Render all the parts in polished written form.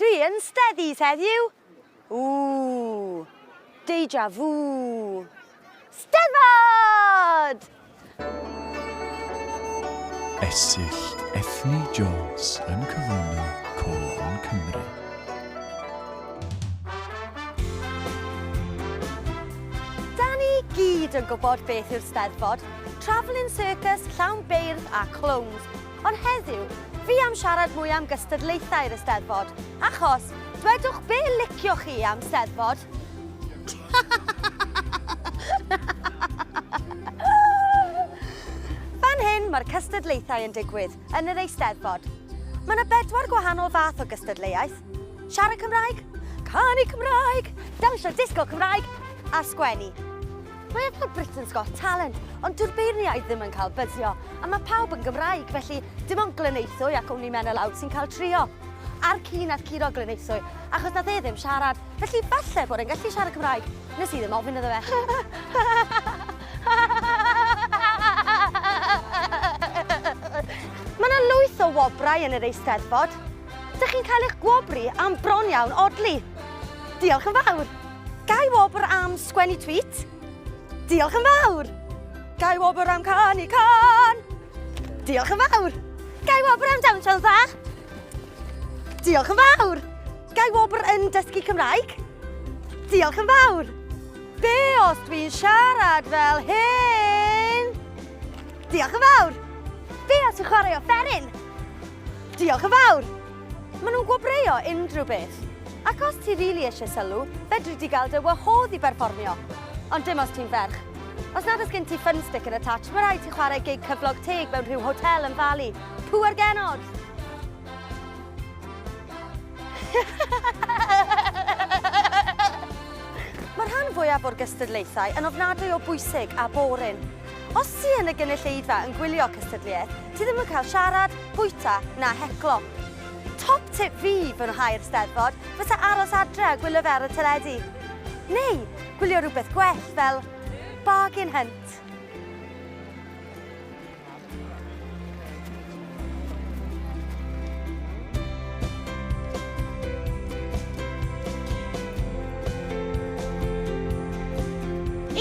Dwi yn Steddies heddiw. Ww, deja vu. Steddfod! Esyllt Ethni Jones yn cyflwyno Colon Cymru. Da ni gyd yn gwybod beth yw'r Steddfod. Travelling circus llawn beirdd a clowns. Ond heddiw, fi am siarad mwy am gystadlaethau'r Eisteddfod, achos, dwedwch be licioch chi am Steddfod? Fan hyn mae'r cystadlaethau yn digwydd, yn yr Eisteddfod. Mae yna bedwar gwahanol fath o gystadleuaeth. Siarad Cymraeg, canu Cymraeg, dawnsio disgo Cymraeg a sgwennu. Mae e fel Britain's Got Talent, ond dyw'r beirniaid ddim yn cael byzio, a mae pawb yn Gymraeg, felly dim ond Glynneithwy ac Only Men Aloud sy'n cael trio. A'r ci nath curo Glynneithwy, achos nath e ddim siarad, felly falle bod e'n gallu siarad Cymraeg, nes i ddim ofyn iddo fe. Mae yna lwyth o wobrau yn yr Eisteddfod. Dych chi'n cael eich gwobru am bron iawn odli. Diolch yn fawr! Ga i wobr am sgwennu tweet? Diolch yn fawr! Ga i wobr am canu cân? Diolch yn fawr! Ga i wobr am dawnsio'n dda? Diolch yn fawr! Ga i wobr yn dysgu Cymraeg? Diolch yn fawr! Be os dwi'n siarad fel hyn? Diolch yn fawr! Be os dwi'n chwarae offeryn? Diolch yn fawr! Maen nhw'n gwobrwyo unrhyw beth. Ac os ti rili eisiau sylw, fedri di gael dy wahodd i berfformio. Ond dim os ti'n ferch. Os nad oes gen ti fun stick yn attached, mae rhaid ti chwarae gig cyflog teg mewn rhyw hotel yn Fali. Pŵer genod! Mae'r rhan fwyaf o'r gystadlaethau yn ofnadwy o bwysig a boring. Os ti yn y gynulleidfa yn gwylio cystadleuaeth, ti ddim yn cael siarad, bwyta na heclo. Top tip fi i fwynhau'r Steddfod fysa aros adre a gwylio fe ar y teledu. Neu gwylio rhywbeth gwell fel Bargain Hunt.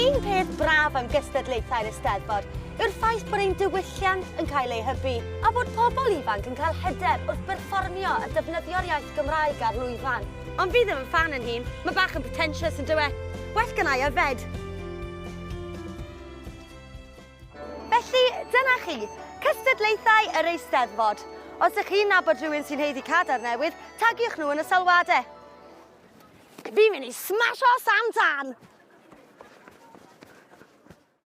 Un peth braf am gystadlaethau'r Eisteddfod yw'r ffaith bod ein diwylliant yn cael ei hybu a bod pobl ifanc yn cael hyder wrth berfformio a defnyddio'r iaith Gymraeg ar lwyfan. Ond fi ddim yn ffan yn hun, mae bach yn pretentious yn dyw e? Well gynna i yfed! Felly, dyna chi, cystadlaethau yr Eisteddfod. Os ych chi'n nabod rhywun sy'n haeddu cadair newydd, tagiwch nhw yn y sylwadau. Fi'n mynd i smasho Sam Tan!